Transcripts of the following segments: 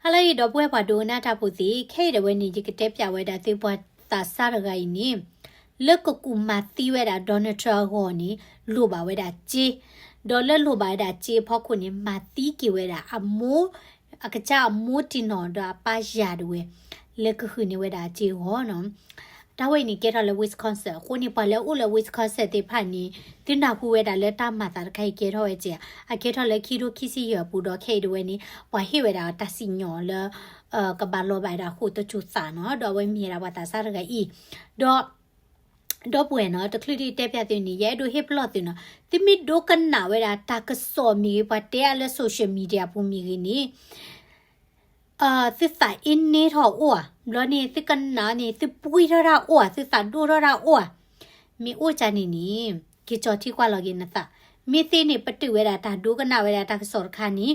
ဟါလၢအံၤ ဒီပုၢ်ဝဲၢ်ပှၤဒိကနၣ်တၢ်ဖိသ့ၣ်, ခဲအံၤဒၣ်ဝဲန့ၣ် ယကတဲပၠးဝဲဒၣ်သုပှၤသးစၢ်တဂၤအံၤန့ၣ်, လၢကကူးမၤသံဝဲဒၣ် Donald Trump အဂီၢ်န့ၣ် လိၣ်ဘၣ်ဝဲဒၣ်စ့, ဒီးလၢလိၣ်ဘၣ်ဝဲဒၣ်စ့အဖီခိၣ်န့ၣ် မၤသံက့ၤဝဲဒၣ်အမိၢ်, အကစၢ်အမိၢ်တံၢ်နီၢ်ဒီးအပၢ်ယၤဒၣ်ဝဲ, လၢကဃုန့ၢ်ဝဲဒၣ်စ့အဂီၢ်နီၤ. တၢ်ဝဲအံၤန့ၣ်ကဲထီၣ်လၢ Wisconsin အဃိန့ၣ် ပှၤလၢအအိၣ်လၢ Wisconsin သ့ၣ်တဖၣ်န့ၣ် သုနၢ်ဟူဝဲဒၣ်လၢတၢ်မၤသးတခါအံၤကဲထီၣ်ဝဲကဲ, အကဲထီၣ်လၢခံထိခံဆံယဲၢ်အပူၤဒီးခဲအံၤဒၣ်ဝဲန့ၣ် ပှၤဟ့ၣ်ဝဲဒၣ်တၢ်စံၣ်ညီၣ်လၢ ကဘၣ်လီၤဘၣ်ဝဲဒၣ်ဃိာ်တစိၤသးနီၤ, ဒီးအဝဲမ့ၢ်ဝဲဒၣ်ပှၤသးစၢ်တဂၤအံၤ, ဒီး ဒီပုၢ်ဝဲၢ်နီၤ, တချုးဒ်တဲပၠးသုန့ၣ် ယအဲၣ်ဒိးဟ့ၣ်ပလီၢ်သုနီၤ, သုမ့ၢ်ဒိကနၣ်ဝဲဒၣ်တၢ်ကစီၣ်မ့ၢ်ဂ့ၤ ပှၤတဲအါလၢ social media ပူၤမ့ၢ်ဂ့ၤန့ၣ် သုသးအ့န့ထီၣ်အိၣ်ဧါ, ဘျီန့ၣ် သုကနၣ်န့ၣ် သုပှံၢ်ထီၣ်တၢ်အိၣ်ဧါ, သုသးဒိၣ်ထီၣ်တၢ်အိၣ်ဧါ, မ့ၢ်အိၣ်ကန့ၣ်န့ၣ် က့ၤကၠီထံကွၢ်လီၤက့ၤနသး, မ့ၢ်သ့န့ၣ် ပတုာ်ဝဲဒၣ်တၢ်ဒိကနၣ်ဝဲဒၣ်တၢ်ကစီၣ်တခါန့ၣ်,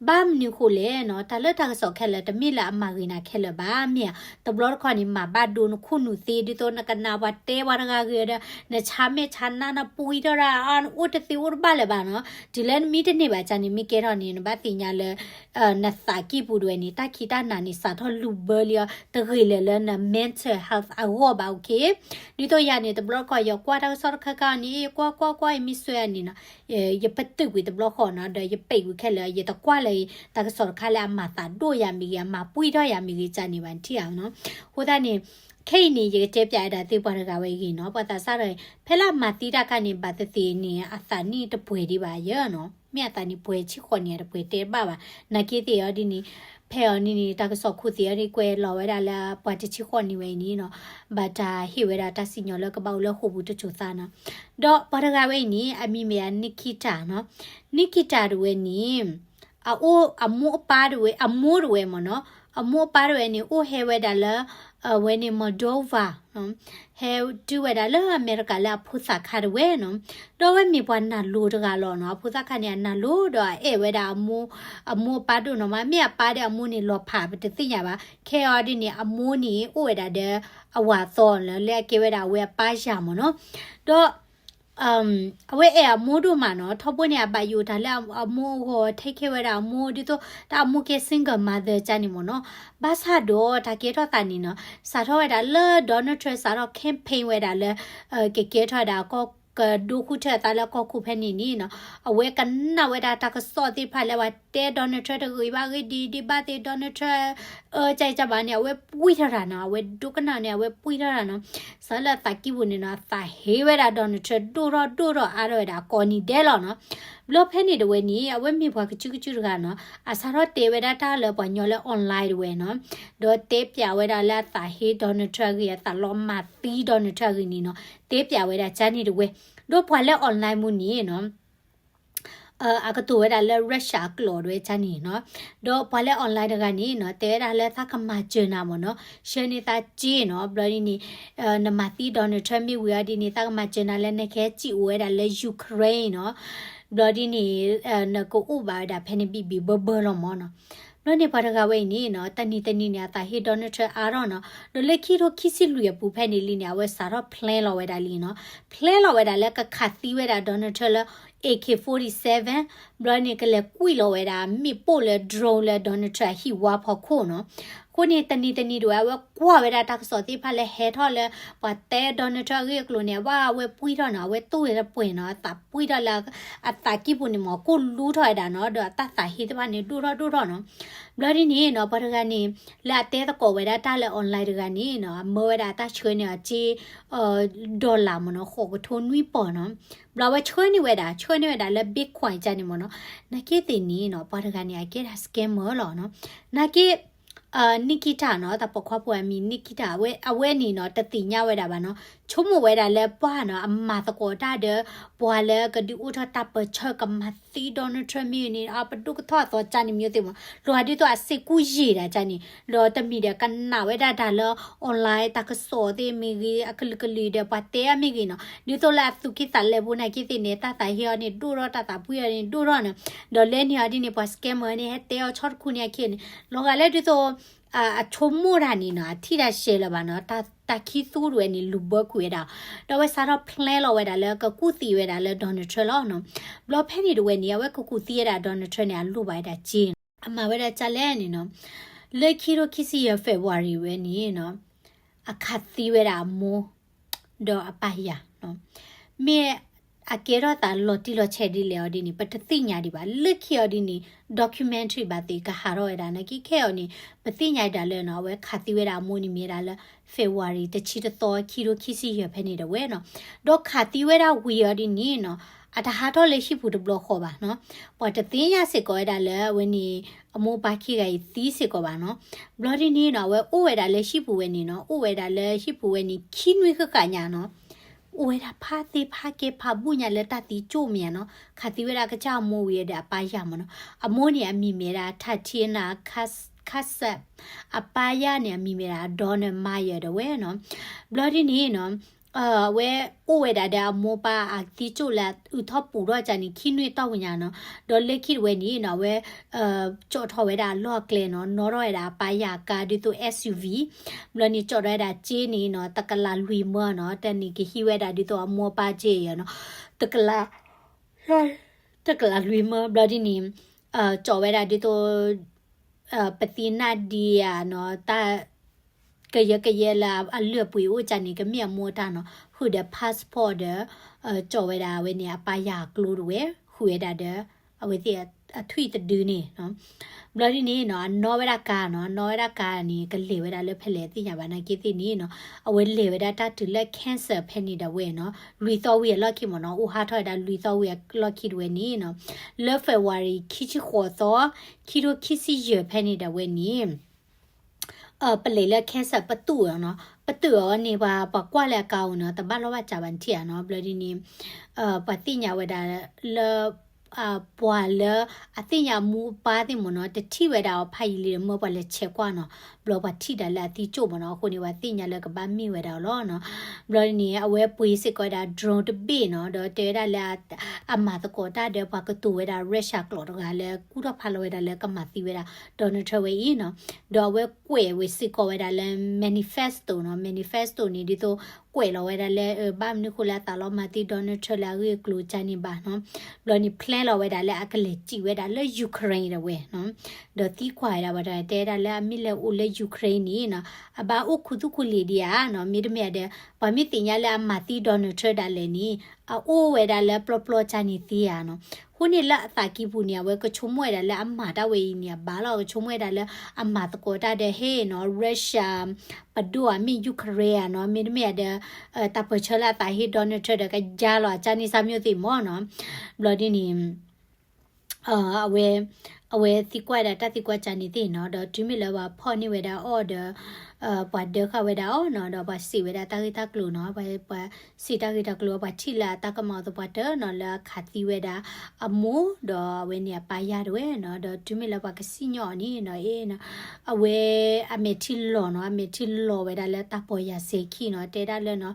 ဘၣ်မနုၤဃိလဲၣ်နီၤ, တၢ်လၢတၢ်ကစီၣ်ခဲလၢာ် တမ့ၢ်လၢအမၤဂ့ၤနၤခဲလၢာ်ဘၣ်, မ့ၢ်ဧါ, တဘျီတခီန့ၣ် မၤဘၣ်ဒိနခိၣ်နူာ်သ့, ဒ်သိးနကနၣ်ပှၤတဲပှၤတဂၤဂ့ၤဒီး နဆါမဲာ်ဆါနါ နပှံၢ်ထီၣ်တၢ် အိၣ်တသ့အိၣ်တဘၣ်လၢၤဘၣ်နီၤ, တုၤလၢနမ့ၢ်တန့ၢ်ဘၣ်ကန့ၣ် မ့ၢ်ကဲထီၣ်န့ၣ် နဘၣ်သ့ၣ်ညါလၢ နသးကံၢ်ပူၤဒၣ်ဝဲန့ၣ် တၢ်ခံးတၢ်နၤန့ၣ် စးထီၣ်လူၤဘၢလံအီၤ တဂ့ၤလၢၤလၢန mental health အဂီၢ်ဘၣ် okay. ဒ်သိးယၤန့ၣ် တဘျီတခီၣ် ယကွၢ်တၢ်ကစီၣ်တခါခါန့ၣ် ယကွၢ်ကွၢ်ကွၢ် ယမ့ၢ်စွဲအန့ၣ်နီၤ, ယပတုာ်ကွံာ်တဘျီဃီနီၤ, ဒီးယပံးကွံာ်ခဲလၢာ် ယတကွၢ်လၢၤ တၢ်ကစီၣ်တခါလၢအမၤသးဒိၣ်ယၤမ့ၢ်ဂ့ၤ အမၤပှံၢ်ထီၣ်ယၤမ့ၢ်ဂ့ၤကန့ၣ်ဘၣ် နထံၣ်ဧါနီၤ. အဃိသတးန့ၣ် ခဲအံၤန့ၣ် ယကတဲပၠးဝဲဒၣ်သုပှၤတဂၤဝဲအံၤနီၤ, ပှၤသးစၢ်တဂၤအံၤ ဖဲလၢအမၤသံတၢ်ခါန့ၣ် ဘၣ်သ့ၣ်သ့ၣ်န့ၣ် အသးန့ၣ်တပှဲၤဒံးဘၣ်ယဲနီၤ, မ့ၢ်အသးန့ၣ်ပှဲၤဆံဃိးနံၣ် အတပှဲၤတဲဘၣ်ဘၣ်, နာ်က့သ့ၣ်အီၤဒ်န့ၣ် ဖဲအီၤန့ၣ်န့ၣ် တၢ်ကစီၣ်ခိၣ်သ့ၣ်အီၤဒ်ကွဲးလီၤဝဲဒၣ်လၢပှၤတဆံဃိးနံၣ်ဝဲအံၤန့ၣ်နီၤ, ဘၣ်တၢ်ဟ့ၣ်ဝဲဒၣ်တၢ်စံၣ်ညီၣ်လၢကဘၣ်အိၣ်လၢဃိာ်ပူၤတစိၤသးနီၤ. ဒီးပှၤတဂၤဝဲအံၤန့ၣ် အမံၤမ့ၢ်ဒၣ် Nikita နီၤ, Nikita တဝဲန့ၣ် အအိၣ်အမိၢ်အပၢ်တဝဲ အမိၢ်တဝဲမ့ၢ်နီၤ, အမိၢ်အပၢ်တဝဲန့ၣ် အိၣ်ဟဲဝဲဒၣ်လၢ အဝဲန့ၣ် Moldova နီၤ, ဟဲတုၤဝဲဒၣ်လၢအမဲရကၤလၢအဖိသၣ်ခါတဝဲနီၤ, ဒီးအဝဲမ့ၢ်ပှၤနၢ်လိၤတဂၤလီၤနီၤ, အဖိသၣ်ခါန့ၣ် အနၢ်လိၤဒီးအအဲၣ်ဝဲဒၣ်အမိၢ်, အမိၢ်အပၢ်ဒိၣ်နီၤမး, မ့ၢ်အပၢ်ဒီးအမိၢ်န့ၣ်လီၤဖးပတသ့ၣ်ညါဘၣ်, ခဲအီၤဒ်န့ၣ် အမိၢ်န့ၣ် အိၣ်ဝဲဒၣ်ဒီးအဝၤသီလၢအကဲဝဲဒၣ်အဝဲအပၢ်ယၤမ့ၢ်နီၤ, ဒီး အဝဲအဲၣ်အမိၢ်ဒိၣ်မးနီၤ, ထီဘိန့ၣ် အဘၣ်ယိၣ်တၢ်လၢအမိၢ်အဂီၢ် take care ဝဲဒၣ်အမိၢ် ဒ်သိး တၢ်အမိၢ်ကဲ single mother ကန့ၣ်မ့ၢ်နီၤ, ဘၣ်ဆၣ်ဒီးတၢ်ကဲထီၣ်သးန့ၣ်နီၤ, စးထီၣ်ဝဲဒၣ်လၢ Donald Trump စးထီၣ် campaign ဝဲဒၣ်လၢ ကကဲထီၣ်ဝဲဒၣ်ကီၢ် ကဒိဃုထၢအသးလၢကီၢ်ခိၣ်ဖဲန့ၣ်န့ၣ်နီၤ, အဝဲကနၣ်ဝဲဒၣ်တၢ်ကစီၣ်သ့ၣ်တဖၣ်လၢပှၤတဲ Donald Trump တဂ့ၤဘၣ်ဂ့ၤဒံးဒံးဘၣ်သ့ၣ် Donald Trump အၢကကဘၣ်န့ၣ် အဝဲပှံၢ်ထီၣ်တၢ်နီၤ, အဝဲဒိကနၣ်န့ၣ် အဝဲပှံၢ်ထီၣ်တၢ်နီၤ, စးလၢအသးကံၢ်ပူၤန့ၣ်နီၤ, အသးဟ့ဝဲဒၣ် Donald Trump ဒိၣ်ထီၣ်ဒိၣ်ထီၣ်အါထီၣ်ဝဲဒၣ်ကိးနံၤဒဲးလီၤနီၤ. ဘျီဖဲန့ၣ်တဝဲန့ၣ် အဝဲမ့ၢ်ပှၤကစုကစုတဂၤနီၤ, အစးထီၣ်တဲဝဲဒၣ်တၢ်လၢပှၤညီလၢ online တဝဲနီၤ, ဒီးတဲပၠးဝဲဒၣ်လၢအသးဟ့ Donald Trump အဂ့ၢ် အသးလီၤမၤသံ Donald Trump အဂ့ၢ်န့ၣ်နီၤ, တဲပၠးဝဲဒၣ်ကန့ၣ်တဝဲ, ဒီးပှၤလၢ online မူန့ၣ်နီၤ အကတိၤဝဲဒၣ်လၢ Russia အကျိာ်ဒဝဲကန့ၣ်နီၤ, ဒီးပှၤလၢ online တဂၤန့ၣ်နီၤ တဲဝဲဒၣ်လၢသးကမၤစၢၤနၤမ့ၢ်နီၤ, ဆှၢန့ၢ်သးစ့နီၤ, ဘျီဒ်န့ၣ် နမၤသံ Donald Trump မ့ၢ်ဝံၤအီၤဒ်န့ၣ် သးကမၤစၢၤနၤလၢနကဟဲစံၣ်အိၣ်ဝဲဒၣ်လၢ Ukraine နီၤ, ဘျီဒ်န့ၣ် နကအိၣ်ဘၣ်ဝဲဒၣ်ဖဲန့ၣ်ဘံၣ်ဘံၣ်ဘၢဘၢလီၤမ့ၢ်နီၤ. ဘျီန့ၣ်ပှၤတဂၤဝဲအံၤန့ၣ်နီၤ တနံၤတနံၤန့ၣ် အသးဟ့ Donald Trump အါထီၣ်နီၤ, ဒီးလၢခံထိခံဆံလွံၢ်အပူၤဖဲန့ၣ်လံန့ၣ် အဝဲစးထီၣ် plan လီၤဝဲဒၣ်လံနီၤ, plan လီၤဝဲဒၣ်လၢကခးသံဝဲဒၣ် Donald Trump လၢ AK forty-seven, ဘျီန့ၣ်ကလဲၤကွံာ်လီၤဝဲဒၣ်မ့ၣ်ပိၢ်လၢ drone လၢ Donald Trump အဟံၣ်ဝါဖီခိၣ်နီၤ. အဃိန့ၣ် တနံၤတနံၤဒဝဲ အဝဲကွၢ်ဝဲဒၣ်တၢ်ကစီၣ်သ့ၣ်တဖၣ်လၢဟဲထီၣ်လၢ ပှၤတဲ Donald Trump အဂ့ၢ်အကျိၤန့ၣ် အဝဲပှံၢ်ထီၣ်နီၤ, အဝဲတူၢ်ဝဲတပှဲၤနီၤ, အသးပှံၢ်ထီၣ်လၢ အသးကံၢ်ပူၤန့ၣ်မ့ၢ် ကိၢ်လူထီၣ်ဝဲဒၣ်နီၤ, ဒီးအတၢ်သးဟ့သ့ၣ်တဖၣ်န့ၣ် ဒိၣ်ထီၣ်ဒိၣ်ထီၣ်နီၤ. ဘျီဒ်န့ၣ်နီၤ ပှၤတဂၤန့ၣ် လၢအတဲသကိးဝဲဒၣ်တၢ်လၢ online တဂၤန့ၣ်နီၤ အမၢဝဲဒၣ်အတၢ်ဆှၢန့ၢ်အီၤစ့ dollar မ့ၢ်နီၤ ဃိးကထိနွံပီၢ်နီၤ. ဘျီအဝဲဆှၢန့ၢ်ဝဲဒၣ် ဆှၢန့ၢ်ဝဲဒၣ်လၢ Bitcoin ကန့ၣ်မ့ၢ်နီၤ. နာ်က့သ့ၣ်န့ၣ်နီၤ ပှၤတဂၤန့ၣ် အကဲဒၣ် scammer လီၤနီၤ. နာ်က့ Nikita နီၤ တၢ်ပိာ်ခွါဖိအမံၤ Nikita အဝဲန့ၣ်နီၤ တသ့ၣ်ညါဝဲဒၣ်ဘၣ်နီၤ. ဆိကမိၣ်ဝဲဒၣ်လၢပှၤနီၤ အမၤသကိးတၢ်ဒီး ပှၤလၢကဒုးအိၣ်ထီၣ်တၢ်ပၢဆှၢကမၤသံ Donald Trump မ့ၢ်န့ၣ် အပဒိၣ်ကထီၣ်အသီကန့ၣ် မျိုးသ့ၣ်မ့ၢ် လီၤဒ်သိးအစ့ကူၣ်ယံာ်ဒၣ်ကန့ၣ် ဒီးတမံၤဒီးကနၣ်ဝဲဒၣ်တၢ်လၢ online တၢ်ကစီၣ်သ့ၣ်မ့ၢ်ဂ့ၤ အကလုာ်ကလုာ်ဒီးပှၤတဲအါမ့ၢ်ဂ့ၤနီၤ ဒ်သိးလၢအသူၣ်ကံၢ်သးလဲပူၤနာ်က့သ့ၣ်န့ၣ် တၢ်သးဟ့အီၤန့ၣ်ဒိၣ်ထီၣ် တၢ်သးပှံၢ်အီၤန့ၣ်ဒိၣ်ထီၣ်နီၤ ဒီးလဲန့ၢ်အီၤဒ်န့ၣ် ပှၤ scammer န့ၣ် ဟဲတဲအီၤဆီတခူန့ၣ်အခံန့ၣ် လီၤဂာ်လၢဒ်သိး အဆိကမိၣ်တၢ်န့ၣ်နီၤ အထံၣ်တၢ်ရှဲလၢၤဘၣ်နီၤ တၢ်ခံသူတဝဲန့ၣ် လူၤဘၢကွံာ်ဝဲဒၣ် ဒီးအဝဲစးထီၣ် plan လီၤဝဲဒၣ်လၢကကူၣ်သံဝဲဒၣ်လၢ Donald Trump လီၤနီၤ. ဘျီဖဲန့ၣ်တဝဲန့ၣ် အဝဲကကူၣ်သံဝဲဒၣ် Donald Trump န့ၣ် အလိၣ်ဘၣ်ဝဲဒၣ်စ့နီၤ အမၤဝဲဒၣ်ကလဲၣ်န့ၣ်နီၤ လၢခံထိခံဆံယဲၢ် February ဝဲန့ၣ်နီၤ, အခးသံဝဲဒၣ်အမိၢ် ဒီးအပၢ်ယၤနီၤ. မ့ၢ်အကဲထီၣ်သးလီၤတံၢ်လီၤဆဲးဒ်လဲၣ်အီၤဒ်န့ၣ် ပတသ့ၣ်ညါဒံးဘၣ်. လၢခံအီၤဒ်န့ၣ် documentary ဘၣ်သ့ၣ်ကဟးထီၣ်ဝဲဒၣ်နာ်က့ခဲအီၤန့ၣ် ပသ့ၣ်ညါဒၣ်လၢနီၤ အဝဲခးသံဝဲဒၣ်အမိၢ်န့ၣ်မ့ၢ်ဝဲဒၣ်လၢ February တဆံတသီ ခံထိခံဆံယဲၢ်ဖဲန့ၣ်ဒၣ်ဝဲနီၤ. ဒီးခးသံဝဲဒၣ်ဝံၤအီၤဒ်န့ၣ်နီၤ အတဟးထီၣ်လၢဟံၣ်ပူၤတဘျီဃီဘၣ်နီၤ. ပှၤတသ့ၣ်ညါစ့ၢ်ကီးဝဲဒၣ်လၢအဝဲန့ၣ် အမိၢ်ပၢ်ခံဂၤအံၤသံစ့ၢ်ကီးဘၣ်နီၤ. ဘျီဒ်န့ၣ်နီၤ အဝဲအိၣ်ဝဲဒၣ်လၢဟံၣ်ပူၤဝဲန့ၣ်နီၤ အိၣ်ဝဲဒၣ်လၢဟံၣ်ပူၤဝဲန့ၣ် ခံနွံဃၣ်ဃၣ်ညါနီၤ. အိၣ်ဝဲဒၣ်ဖးသ့ဖးကဲဖးဘူၣ်ညါလၢတၢ်သံကၠိၣ်မ့ၢ်ဧါနီၤ. ခးသံဝဲဒၣ်ကစၢ်အမိၢ်ဝံၤဒီးအပၢ်ယၤမ့ၢ်နီၤ. အမိၢ်န့ၣ်အမံၤမ့ၢ်ဒၣ် Tatiana Kas-, Kassab, အပၢ်ယၤန့ၣ်အမံၤမ့ၢ်ဒၣ် Donald Meyer ဒၣ်ဝဲနီၤ. ဘျီဒ်န့ၣ်နီၤ အဝဲအိၣ်ဝဲဒၣ်ဒီးအမိၢ်ပၢ်အသံကၠိၣ်လၢအုးထီၣ်ပူၤထီၣ်ကၢ်န့ၣ် ခံနွံတီၢ်ဝံၤညါနီၤ. ဒီးလၢခံတဝဲန့ၣ်နီၤ အဝဲ ကၠီၣ်ထီၣ်ဝဲဒၣ်အလီၢ်အကျဲနီၤ နီၣ်ထီၣ်ဝဲဒၣ်အပၢ်ယၤအကါဒ်သိး SUV, ဘျီန့ၣ်ကၠီၣ်ထီၣ်ဝဲဒၣ်စ့န့ၣ်နီၤ တကလးလွံၢ်မၢနီၤ တၢ်န့ၣ်ကဟံးဝဲဒၣ်ဒ်သိးအမိၢ်အပၢ်စ့အံၤနီၤ တကလး တကလးလွံၢ်မၢ ဘျီဒ်န့ၣ် ကၠီၣ်ဝဲဒၣ်ဒ်သိး ပသံနၢ်ဒံးဧါနီၤ တၢ် ကယဲကယဲလၢအလုၢ်အပှ့ၤအိၣ်ကၢ်န့ၣ် ကမ့ၢ်အမိၢ်တၢ်နီၤ ဃုာ်ဒီး passport ဒီး ကၠီၣ်ဝဲဒၣ်အဝဲန့ၣ် အပၢ်ယၤအကျိတဝဲ ဃုာ်ဝဲဒၣ်ဒီး အဝဲသ့ၣ်အထွံၣ်တဒုန့ၣ်နီၤ. ဘျီဒ်န့ၣ်နီၤ အနီၣ်ဝဲဒၣ်ကါနီၤ အနီၣ်ဝဲဒၣ်ကါန့ၣ် ကလဲၤဝဲဒၣ်လၢဖဲလဲၣ်သ့ၣ်ညါဘၣ်နာ်က့သ့ၣ်န့ၣ်နီၤ အဝဲလဲၤဝဲဒၣ်တၢ်တုၤလၢ Kansas ဖဲန့ၣ်ဒၣ်ဝဲနီၤ လွံၢ်သီဝံၤအလီၢ်ခံမ့ၢ်နီၤ အိၣ်ဟးထီၣ်ဝဲဒၣ်လွံၢ်သီဝံၤအလီၢ်ခံတဝဲန့ၣ်နီၤ လၢ February ခံဆံဃိးသီ ခံထိခံဆံယဲၢ်ဖဲန့ၣ်ဒၣ်ဝဲန့ၣ် ပလဲၤလၢ Kansas ပတုာ်အီၤနီၤ ပတုာ်အီၤန့ၣ် ပှၤ ပှၤကွၢ်လၢအကါအိၣ်နီၤ တဘၣ်လီၢ်ဘၣ်စးဘၣ်နထံၣ်ဧါနီၤ ဘျီဒ်န့ၣ် ပှၤသ့ၣ်ညါဝဲဒၣ်လၢ ပှၤလၢ အသ့ၣ်ညါအမိၢ်အပၢ်သ့ၣ်မ့ၢ်နီၤ တထံၣ်ဝဲဒၣ်အီၤဖးယံာ်လံဒီး မၢပှၤလဲၤဆဲးကွၢ်နီၤ ဘျီပှၤထံၣ်ဒၣ်လၢအသံကၠိၣ်မ့ၢ်နီၤ အဃိန့ၣ် ပှၤသ့ၣ်ညါလၢကဘၣ်မ့ၢ်ဝဲဒၣ်အီၤလီၤနီၤ. ဘျီဒ်န့ၣ် အဝဲပှ့ၤစ့ၢ်ကီးဝဲဒၣ် drone တဘ့ၣ်နီၤ ဒီးတဲဝဲဒၣ်လၢ အမၤသကိးတၢ်ဒီးပှၤကတိၤဝဲဒၣ် Russia ကျိာ်တဂၤလၢကူၣ်ထီၣ်ဖးလီၤဝဲဒၣ်လၢကမၤသံဝဲဒၣ် Donald Trump ဝဲအံၤနီၤ ဒီးအဝဲကွဲးဝဲစ့ၢ်ကီးဝဲဒၣ်လၢ manifesto နီၤ manifesto န့ၣ် ဒ်သိးကွဲးလီၤဝဲဒၣ်လၢ ဘၣ်မနုၤဃိလၢအသးလီၤမၤသံ Donald Trump လၢအဂ့ၢ်အကျိၤကၢ်န့ၣ်ဘၣ်နီၤ ဘျီန့ၣ် plan လီၤဝဲဒၣ်လၢအကလဲၤစံၣ်ဝဲဒၣ်လၢ Ukraine ဒၣ်ဝဲနီၤ ဒီးသံကွၢ်ဝဲဒၣ် ပှၤတဂၤတဲဒၣ်လၢအမ့ၢ်လဲၤအိၣ်လၢ Ukraine န့ၣ်နီၤ အဘၣ်အိၣ်ခူသူၣ်ခူလံာ်ဒံးဧါနီၤ မ့တမ့ၢ်ဒီး ပှၤမ့ၢ်သ့ၣ်ညါလၢအမၤသံ Donald Trump ဒၣ်လဲာ်န့ၣ် အအိၣ်ဝဲဒၣ်လၢပျီပျီကၢ်န့ၣ်သ့ဧါနီၤ. အဃိန့ၣ်လၢအသးကံၢ်ပူၤန့ၣ် အဝဲကဆိကမိၣ်ဝဲဒၣ်လၢအမၤတၢ်ဝဲအံၤန့ၣ် အဘၣ်လီၤ ကဆိကမိၣ်ဝဲဒၣ်လၢအမၤသကိးတၢ်ဒီးဟဲနီၤ Russia ပဒိၣ်ဧါ မ့ၢ် Ukraine ဧါနီၤ မ့တမ့ၢ်ဒီး တၢ်ပၢၢ်ဆၢလၢအသးဟ့ Donald Trump ဒီးကယါလီၤအကၢ်န့ၣ်စၢ်မ့ၢ်သ့ၣ်မ့ၢ်နီၤ ဘျီဒ်န့ၣ် အဝဲ အဝဲသံကွၢ်ဝဲဒၣ်တၢ်သံကွၢ်ကၢ်န့ၣ်သ့ၣ်နီၤ ဒီးတုၤမ့ၢ်လၢပှၤဖီၣ်န့ၢ်ဝဲဒၣ်အီၤဒီး ပှၤဒၢဃာ်ဝဲဒၣ်အီၤနီၤ ဒီးပှၤစံးဝဲဒၣ်တၢ်ဂ့ၢ်တၢ်ကျိၤနီၤ ပှၤ ပှၤစံးတၢ်ဂ့ၢ်တၢ်ကျိၤ ပှၤထံၣ်လၢအတၢ်ကမၣ်အသိးပှၤတနီၤလၢအခးသံဝဲဒၣ် အမိၢ်ဒီးအဝဲန့ၣ်အပၢ်ယၤတဝဲနီၤ ဒီးတုၤမ့ၢ်လၢပှၤကစံၣ်ညီၣ်အီၤန့ၣ်နီၤ အ့နီၤ အဝဲအမဲာ်ထံလီၤနီၤ အမဲာ်ထံလီၤဝဲဒၣ်လၢတၢ်ပီၢ်ယၤစဲၤခံနီၤ တဲဒၣ်လၢနီၤ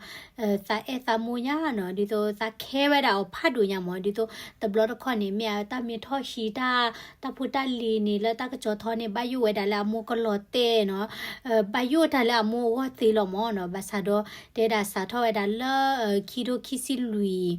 သးအဲၣ်သးမိၢ်ညါနီၤ ဒ်သိးသးခဲဝဲဒၣ်အီၤဖးဒိၣ်ညါမ့ၢ် ဒ်သိးတဘျီတခီၣ်န့ၣ် မ့ၢ်အတၢ်မ့ၢ်ထီၣ်ဟံးတၢ် တၢ်ဖိတၢ်လံၤန့ၣ် လၢတၢ်ကစီၣ်ထီန့ၣ် ဘၣ်ယိၣ်ဝဲဒၣ်လၢအမိၢ်ကလီၤတဲာ်နီၤ ဘၣ်ယိၣ်တၢ်လၢအမိၢ်အဂီၢ်သ့လီၤမ့ၢ်နီၤ ဘၣ်ဆၣ်ဒီး တဲဒၣ်စးထီၣ်ဝဲဒၣ်လၢ ခံထိခံဆံလွံၢ်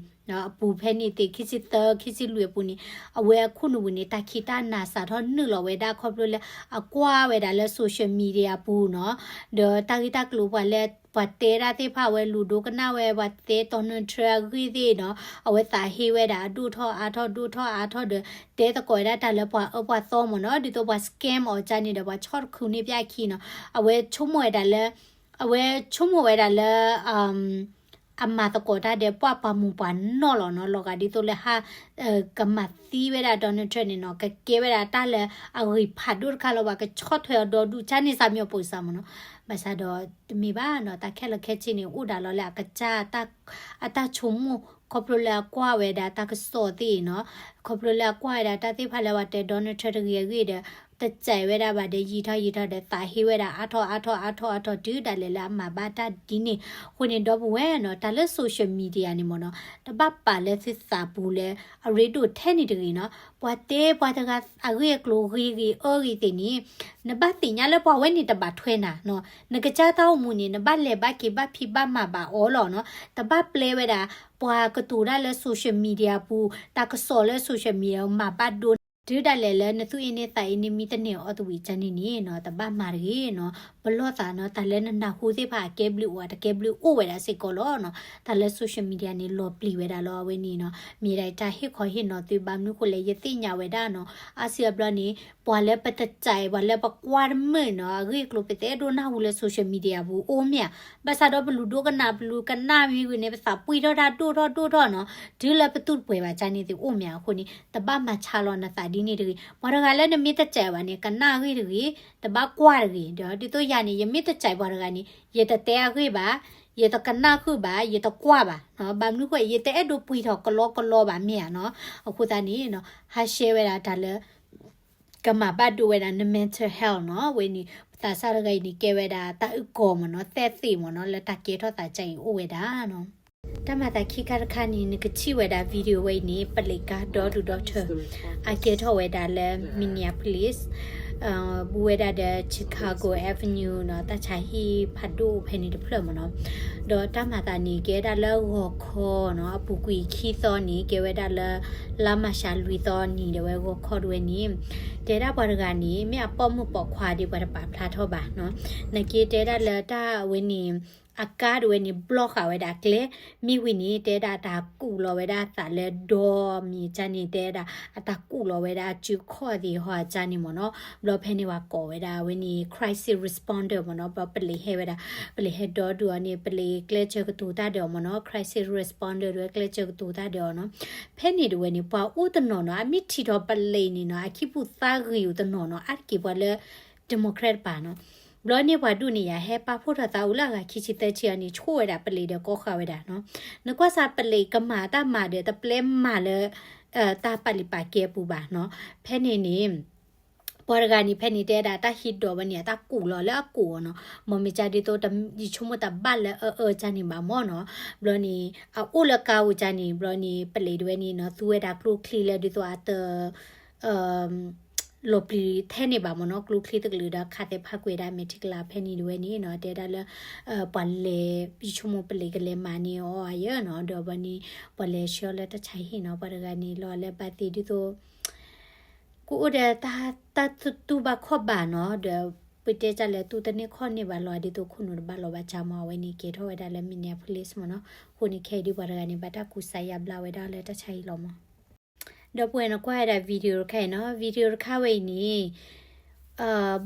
အပူၤဖဲန့ၣ်သ့ၣ် ခံဆံသၢ ခံဆံလွံၢ်အပူၤန့ၣ် အဝဲအခိၣ်နူာ်ပူၤန့ၣ် တၢ်ခံးတၢ်နၤစးထီၣ်နုာ်လီၤဝဲဒၣ်ခီဖျိလၢ အကွၢ်ဝဲဒၣ်လၢ social media ပူၤနီၤ ဒီးတၢ်ဂ့ၢ်တၢ်ကျိၤပှၤလၢ ပှၤတဲဒၣ်သ့ၣ်တဖၣ်အဝဲလူၤဒိကနၣ်ဝဲ ပှၤတဲ Donald Trump အဂ့ၢ်သ့ၣ်နီၤ အဝဲသးဟ့ဝဲဒၣ်အဒိၣ်ထီၣ်အါထီၣ်ဒိၣ်ထီၣ်အါထီၣ်ဒီး တဲသကိးဝဲဒၣ်တၢ်လၢပှၤအၢပှၤသီမ့ၢ်နီၤ ဒ်သိးပှၤ scam အီၤကၢ်န့ၣ်ဒီး ပှၤဆီၣ်တခုန့ၢ်ပျၢ်ခံနီၤ အဝဲဆိကမိၣ်ဝဲဒၣ်လၢ အဝဲဆိကမိၣ်ဝဲဒၣ်လၢ အမၤသကိးတၢ်ဒီးပှၤပှၤမုၢ်ပှၤနီၢ်လီၤနီၤ လီၤဂာ်ဒ်သိးလၢဟး ကမၤသံဝဲဒၣ် Donald Trump န့ၣ်နီၤ ကကဲဝဲဒၣ်တၢ်လၢအဂ့ၤဖးဒိၣ်တခါလၢပှၤကဆီၣ်ထွဲအီၤဒီဒူၣ်ကၢ်န့ၣ်စၢ်မ့ၢ်အပိာ်စၢ်မ့ၢ်နီၤ ဘၣ်ဆၣ်ဒီးတမ့ၢ်ဘၣ်နီၤ တၢ်ခဲလၢာ်ခဲဆ့န့ၣ် အိၣ်ဒၣ်လီၤလၢအကစၢ် အတၢ်ဆိကမိၣ် ခီဖျိလၢအကွၢ်ဝဲဒၣ်တၢ်ကစီၣ်သ့ၣ်နီၤ ခီဖျိလၢအကွၢ်ဝဲဒၣ်တၢ်သ့ၣ်တဖၣ်လၢပှၤတဲ Donald Trump တဂ့ၤအဂ့ၢ်ဒီး တစဲးဝဲဒၣ်ဘၣ်ဒီး ယံာ်ထီၣ်ယံာ်ထီၣ်ဒီး သးဟ့ဝဲဒၣ်အါထီၣ်အါထီၣ်အါထီၣ်အါထီၣ်တုၤဒၣ်လဲာ်လၢအမၤဘၣ်တၢ်ဒ်န့ၣ် အဃိန့ၣ် ဒီပုၢ်ဝဲၢ်နီၤ တၢ်လၢ social media န့ၣ်မ့ၢ်နီၤ တဘၣ်ပာ်လၢသုသးပူၤလၢ အရ့ဒိၣ်ထဲန့ၣ်တဂ့ၤနီၤ ပှၤတဲပှၤတဂၤအဂ့ၢ်အကျိၤဂ့ၤဂ့ၤအၢဂ့ၤသ့ၣ်န့ၣ် နဘၣ်သ့ၣ်ညါလၢပှၤဝဲန့ၣ်တဘၣ်ထွဲနၤနီၤ နကစၢ်တၢ်အိၣ်မူန့ၣ် နဘၣ်လဲၤဘၣ်က့ၤဘၣ်ဖံးဘၣ်မၤဘၣ်အီၤလီၤနီၤ တဘၣ်ပျဲဝဲဒၣ် ပှၤကတိၤတၢ်လၢ social media ပူၤ တၢ်ကစီၣ်လၢ social media မၤဘၣ်ဒိ တုၤဒၣ်လဲာ်လၢနသူၣ်အ့န့သးအ့န့မ့ၢ်တနဲၣ်အီၤတဝံၤကန့ၣ်န့ၣ်နီၤ တဘၣ်မၤတဂ့ၤနီၤ. ပလီၢ်သးနီၤ တၢ်လၢနနၢ်ဟူသ့ၣ်တဖၣ်အကဲဘျုးအိၣ် အတကဲဘျုးအိၣ်ဝဲဒၣ်စ့ၢ်ကီးလီၤနီၤ. တၢ်လၢ social media န့ၣ် လီၤပျံၤဝဲဒၣ်လီၤ အဝဲန့ၣ်နီၤ. မ့ၢ်ဒၣ်တၢ်ဟ့ၣ်ခီဟ့ၣ်နီၤသု ဘၣ်မနုၤဃိလဲၣ် ယသ့ၣ်ညါဝဲဒၣ်နီၤ အါစုအဘျီန့ၣ် ပှၤလၢပတစဲး ပှၤလၢပကွၢ်တမုာ်နီၤ အဂ့ၢ်အကျိၤပသဲဒိၣ်နၢ်ဟူလၢ social media ပူၤအိၣ်မ့ၢ်ဧါ. ဘၣ်ဆၣ်ဒီးပလူၤဒိကနၣ် ပလူၤကနၣ်မ့ၢ်ဝံၤန့ၣ် ပသးပှံၢ်ထီၣ်တၢ်ဒိၣ်ထီၣ်ဒိၣ်ထီၣ်နီၤ တုၤလၢပတူၢ်တပှဲၤဘၣ်ကန့ၣ်သ့ၣ်အိၣ်မ့ၢ်ဧါ. အဃိန့ၣ် တဘၣ်မၤဆါလီၤနသးဒ်န့ၣ်တဂ့ၤ. ပှၤတဂၤလၢနမ့ၢ်တစဲးဘၣ်န့ၣ် ကနၣ်အဂ့ၢ်တဂ့ၤ, တဘၣ်ကွၢ်တဂ့ၤ. ဒီးဒ်သိးယၤန့ၣ် ယမ့ၢ်တစဲးပှၤတဂၤန့ၣ် ယတတဲအဂ့ၢ်ဘၣ်, ယတကနၣ်ဃုာ်ဘၣ်, ယတကွၢ်ဘၣ်နီၤ. ဘၣ်မနုၤဃိ ယတအဲၣ်ဒိးပှ့ၤထီၣ်ကလီကလီဘၣ်မ့ၢ်ဧါနီၤ. အဃိသတးန့ၣ်နီၤ ဟးရှဲဝဲဒၣ်တၢ်လၢ ကမၤဘၣ်ဒိဝဲဒၣ်န mental health နီၤ. ဝဲန့ၣ် သးစၢ်တဂၤအံၤန့ၣ် ကဲဝဲဒၣ်တၢ်အုၣ်ကီၤမ့ၢ်နီၤ သဲသ့ၣ်မ့ၢ်နီၤ လၢတၢ်ကဲထီၣ်သးကါအံၤအိၣ်ဝဲဒၣ်နီၤ. တၢ်မၤသးခံခါတခါန့ၣ် နကထံၣ်ဝဲဒၣ် video ဝဲအံၤန့ၣ် ပလံးကါဒီဒူၣ်ဒီထၢ အကဲထီၣ်ဝဲဒၣ်လၢ Minneapolis ဘူးဝဲဒၣ်ဒီး Chicago Avenue နီၤ တၢ်ဆါဟံၣ်ဖးဒိၣ်ဖဲန့ၣ်တဖျၢၣ်မ့ၢ်နီၤ. ဒီးတၢ်မၤသးန့ၣ် ကဲဝဲဒၣ်လၢဂီၤခီနီၤ အပူၤကွံာ်ခံသီန့ၣ် ကဲဝဲဒၣ်လၢ လါမၢ်ၡးလွံၢ်သီနံၤဒၣ်ဝဲ ဂီၤခီဒၣ်ဝဲန့ၣ် တဲဒၣ်ပှၤတဂၤန့ၣ် မ့ၢ်အပိာ်မုၣ်ပိာ်ခွါဒီး ပှၤတပာ်ဖျါထီၣ်ဘၣ်နီၤ. နက့တဲဒၣ်လၢတၢ်ဝဲန့ၣ် အကါဒၣ်ဝဲန့ၣ် block ဃာ်ဝဲဒၣ်အကျဲ, မ့ၢ်ဝံၤန့ၣ် တဲဒၣ်အတၢ်ကူးလီၤဝဲဒၣ်အသးလၢဒီမံၤကန့ၣ် တဲဒၣ်အတၢ်ကူးလီၤဝဲဒၣ်အစုခီၣ်သ့ၣ်ဟီအကန့ၣ်မ့ၢ်နီၤ. ဘျီဖဲန့ၣ်ပှၤကိးဝဲဒၣ်ဝဲန့ၣ် crisis responder မ့ၢ်နီၤ. ဘျီပလံးဟဲဝဲဒၣ် ပလံးဟဲဒီဒူၣ်အီၤန့ၣ် ပလံးကျဲစၢၤကတိၤတၢ်ဒီးအီၤမ့ၢ်နီၤ crisis responder ဒၣ်ဝဲကျဲစၢၤကတိၤတၢ်ဒီးအီၤနီၤ. ဖဲန့ၣ်ဒၣ်ဝဲန့ၣ် ပှၤအိၣ်တနီၤနီၤ အမ့ၢ်ထံၣ်ထီၣ်ပလံးန့ၣ်နီၤ အခံပူၤသးဂ့ၤဧိၤတနီၤနီၤ အါတက့ၢ်ပှၤလၢ Democrat တပၤနီၤ. ဘျီန့ၣ်ပှၤဒူၣ်န့ၣ်ယၤ ဟဲပာ်ဖှိၣ်ထီၣ်သးအိၣ်လၢအဂၤခံဆံသၢဆံအီၤန့ၣ် ဆိၣ်ဝဲဒၣ်ပလံးဒီးကိးဃာ်ဝဲဒၣ်နီၤ. နကွၢ်စ့ၢ်ပလံးကမၤတၢ်မၤဒီး တပျဲမၤလၢ တၢ်ပာ်လံာ်ပာ်ကဲအပူၤဘၣ်နီၤ. ဖဲန့ၣ်န့ၣ် ပှၤတဂၤန့ၣ် ဖဲန့ၣ်တဲဒၣ်တၢ်ဟံးဒီးဝဲန့ၣ် အတၢ်ကူးလီၤလၢအကိာ်အီၤနီၤ. မ်မ့ၢ်ကဒ်သိး ယဆိကမိၣ်တဘၣ်လၢအအၢအၢကန့ၣ်ဘၣ်မ့ၢ်နီၤ. ဘျီန့ၣ် အအိၣ်လၢကါဧိၤကန့ၣ် ဘျီန့ၣ် ပလံးဒၣ်ဝဲန့ၣ်နီၤ သူဝဲဒၣ်ကျိချံလၢဒ်သိးအတ လီၤပျံၤထဲန့ၣ်ဘၣ်မ့ၢ်နီၤ ကျိချံတကလုာ်ဒီး ခးသဲးဖးကွံာ်ဒၣ်မဲာ်ထံကလၤဖဲန့ၣ်ဒၣ်ဝဲန့ၣ်နီၤ တဲဒၣ်လၢ ပှၤလဲၤ ယဆိကမိၣ်ပလံးကလဲၤမၤန့ၢ်အီၤအယၢၢ်နီၤ ဒီးဘျီန့ၣ် ပှၤလဲၤဆှၢလၢတၢ်ဆါဟံၣ်နီၤ ပှၤတဂၤန့ၣ် လီၤလၢဘၣ်သ့ၣ်ဒ်သိး ကအိၣ်ဒီးတၢ်တူၢ်ဘၣ်ခီၣ်ဘၣ်နီၤ ဒီး ပတဲတၢ်လဲၤတူၢ်တန့ၢ်ခီၣ်န့ၢ်ဘၣ်လီၤ ဒ်သိးခိၣ်နူာ်တဘၣ်လီၤဘၣ်စၢ်မ့ၢ် အဝဲန့ၣ်ကဲထီၣ်ဝဲဒၣ်လၢ Minneapolis မ့ၢ်နီၤ အဃိန့ၣ် ခဲအံၤဒ်ပှၤတဂၤန့ၣ် ဘၣ်တၢ်ကူးစးယါဘျါဝဲဒၣ်လၢတၢ်ဆါဟံၣ်လီၤမ့ၢ် ဒီပုၢ်ဝဲၢ်နကွၢ်ဝဲဒၣ် video တခါအံၤနီၤ video တခါဝဲအံၤန့ၣ်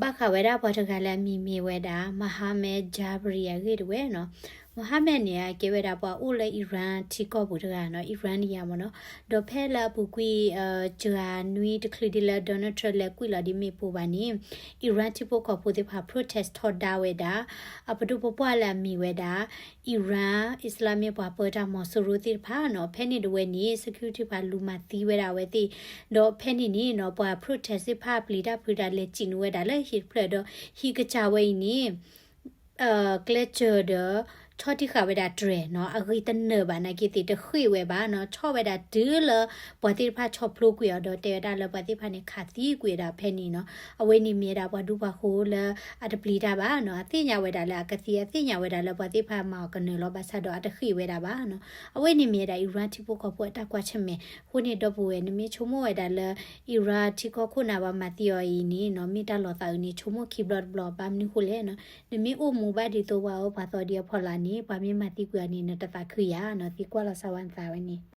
ဘၣ်ဃးဝဲဒၣ်ပှၤတဂၤလၢအမံၤမ့ၢ်ဝဲဒၣ် Mohammad Jabri အဂ့ၢ်ဒၣ်ဝဲနီၤ Mohammad န့ၣ် အကဲဝဲဒၣ်ပှၤအိၣ်လၢ Iran ထံကီၢ်ပူၤတဂၤနီၤ Iran ဒၣ်ယၤမ့ၢ်နီၤ ဒီးဖဲလၢအပူၤကွံာ် စှၤနွံတချုးဒ်လၢ Donald Trump လဲၤကွံာ်လီၤဒ်မ့ၣ်ပိၢ်ဘၣ်န့ၣ် Iran ထံဖိကီၢ်ဖိသ့ၣ်တဖၣ် protest ထီဒါဝဲဒၣ် အပဒိၣ်ပပှၢ်လၢအမံၤဝဲဒၣ် Iran Islamic ပှၤပၢတၢ်မီၤစိရိၤသ့ၣ်တဖၣ်နီၤ ဖဲန့ၣ်ဒၣ်ဝဲန့ၣ် security ပှၤလူၤမၤသံဝဲဒၣ်အဝဲသ့ၣ် ဒီးဖဲန့ၣ်န့ၣ်နီၤ ပှၤ protest သ့ၣ်တဖၣ်ပျံၤတၢ်ဖုးတၢ်လဲၤစံးနုာ်ဝဲဒၣ်လၢဟံၣ်တဖျၢၣ်ဒီး ဟံၣ်ကစၢ်ဝဲအံၤန့ၣ် ကျဲစၢၤဒီး ဆီၣ်တံၢ်ဃာ်ဝဲဒၣ်တြဲၤနီၤ အဂ့ၤတနၢၤဘၣ် နာ်က့သ့ၣ်တဃ့ၢ်ဝဲဘၣ်နီၤ ဆီၣ်ဝဲဒၣ်တုၤလၢ ပှၤသ့ၣ်တဖၣ်ဆီၣ်ဖျိကွံာ်အီၤဒီး တဲဝဲဒၣ်လၢပှၤသ့ၣ်တဖၣ်န့ၣ် ခးသံကွံာ်ဝဲဒၣ်ဖဲန့ၣ်နီၤ အဝဲန့ၣ်မ့ၢ်ဝဲဒၣ်ပှၤဒူပှၤဃိလၢအတပျံၤတၢ်ဘၣ်နီၤ အသ့ၣ်ညါဝဲဒၣ်လၢအကသံ အသ့ၣ်ညါဝဲဒၣ်လၢပှၤသ့ၣ်တဖၣ်မၤအီၤကနၢၤလီၤ ဘၣ်ဆၣ်ဒီးအတဃ့ၢ်ဝဲဒၣ်ဘၣ်နီၤ အဝဲန့ၣ်မ့ၢ်ဝဲဒၣ် Iran ထံဖိကီၢ်ဖိအတၢ်ကွၢ်ဆၢၣ်မဲာ် အဃိန့ၣ် ဒီပုၢ်ဝဲၢ် နမ့ၢ်ဆိကမိၣ်ဝဲဒၣ်လၢ Iran ထံကီၢ်ခိၣ်နၢ်ပှၤမၤသံအီၤအံၤန့ၣ်နီၤ မ့ၢ်တၢ်လီၤသးအုးန့ၣ် ဆိကမိၣ်ခံဘျီတဘျီ ဘၣ်မနုၤဃိလဲၣ်နီၤ နမ့ၢ်အိၣ်မူဘၣ်ဒ်သိးပှၤအၢပှၤသီဒ်အဖီလာ်န့ၣ် ပှၤမ့ၢ်မၤသံကွံာ်အီၤန့ၣ် နတသးခုယၤနီၤ သံကွၢ်လီၤစၢ်ဝဲနသးဝဲန့ၣ်